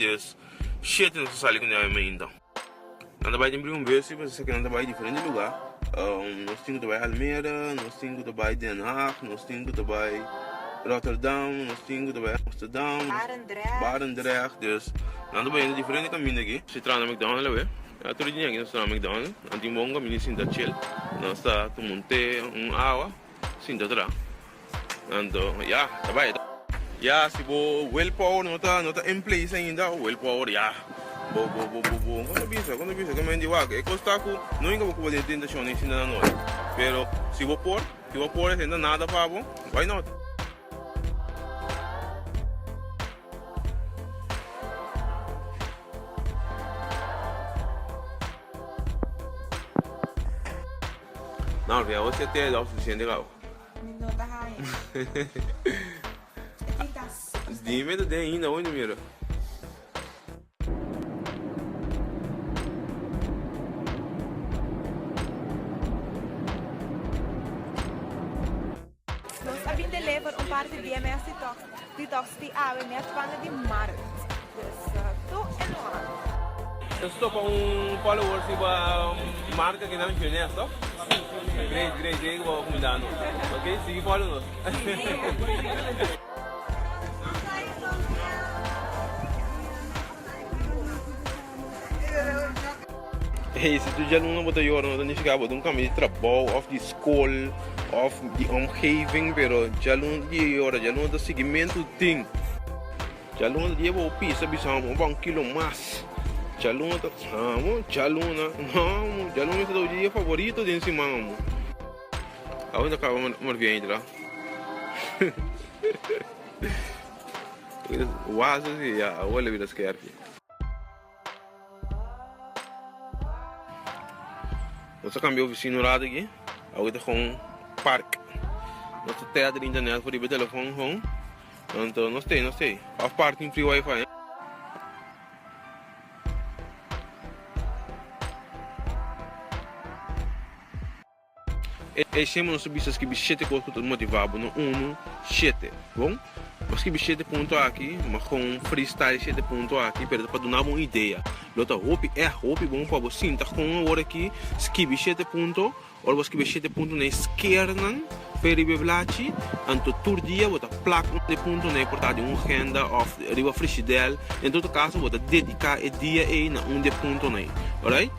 Dus shete nos a sali ku nan ainda. Nan ta bai den prima bus si pasobra nan ta bai diferente luga. Nos tin ku ta bai Almere, nos tin ku ta bai Den Haag, nos tin ku ta bai Rotterdam, nos tin ku ta bai Amsterdam, Barendrecht. Dus nan ta bai den diferente kaminda aki. Si traha na McDonald awe. Ya tur di aki nos traha na McDonald. Nan tin bon kaminda sinta chill. Nos ta tuma un te, un awa, sinta traha. Anto ya, ta bai. Ya, si bo willpower no ta no ta in place ainda, willpower ya. Bo bo bo bo bo, kon ta bisa, kon ta bisa, ke men di wak, e kos ta ku no hinka bo kuba den tentashon ni sinta na nochi. Pero si bo por, si bo por esei no ta nada pa bo, why not? No, ya bo sete lo suficiente kaba. Mi no ta haña. E tin ta super. Dime ta den ainda hoy no mira. Nos a bin deliver un par di BMS detox detox tea awe net banda di markt. Dus tu en one. Nos topa un followers riba marca ki nan Jeunesse toch? Great great great ku bo a kumindá nos. Ok sigui follow nos. Hey si tu djaluna bo ta yora no ta nifiká bo ta un kambio di trabou òf di skol òf di omgeving pero djaluna ta yora djaluna ta siguimentu tin. Djaluna dia bo pisa bisa amo ba un kilo mas. Djaluna ta amo djaluna no amo djaluna ta dia favorito den siman amo. Awe ta kaba marvia entra. Wazo si ya awe le bira skerpi. Nos a cambia oficina un rato aki. Awe ta gewoon park. Nos ta tether internet for riba telefon gewoon. Anto nos tei, nos tei. Of parking free wifi. E shema nos ta bisa skibi shete kos ku ta motivá bo no unu, shete. Bon, bo skibi shete punto aki, ma kon freestyle shete punto aki, pero ta pa duna bo un idea. Lo ta hopi ègt hopi bon pa bo sinta kon awor aki skibi shete punto. Ora bo skibi shete punto na e skernan fe riba e blachi, anto tur dia bo ta plak un di e puntonan ei por ta den un agenda òf riba frishidèl. En todo kaso bo ta dediká e dia ei na un di e puntonan ei. Alright?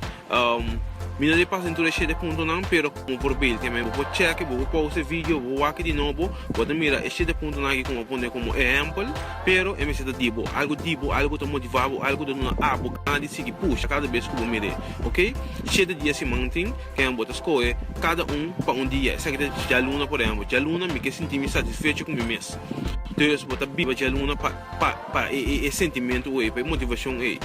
Mi no debe pasa den tur e shete puntonan, pero como voorbeeld ke men bo por check, bo por pausa e video, bo por wak di nobo, bo ta mira e shete puntonan aki como pone como ehempel, pero e mester ta di bo, algo di bo, algo ta motiva bo, algo ta duna abo gana di sigui pusha kada bes ku bo mir'é, ok? Shete dia siman tin, ke bo ta skohe kada un pa un dia, esaki ta djaluna por ehempel, djaluna mi ke sinti mi satisfecho ku mi mes, dus bo ta biba djaluna pa pa pa e e sentimentu ei, pa e motivashon ei.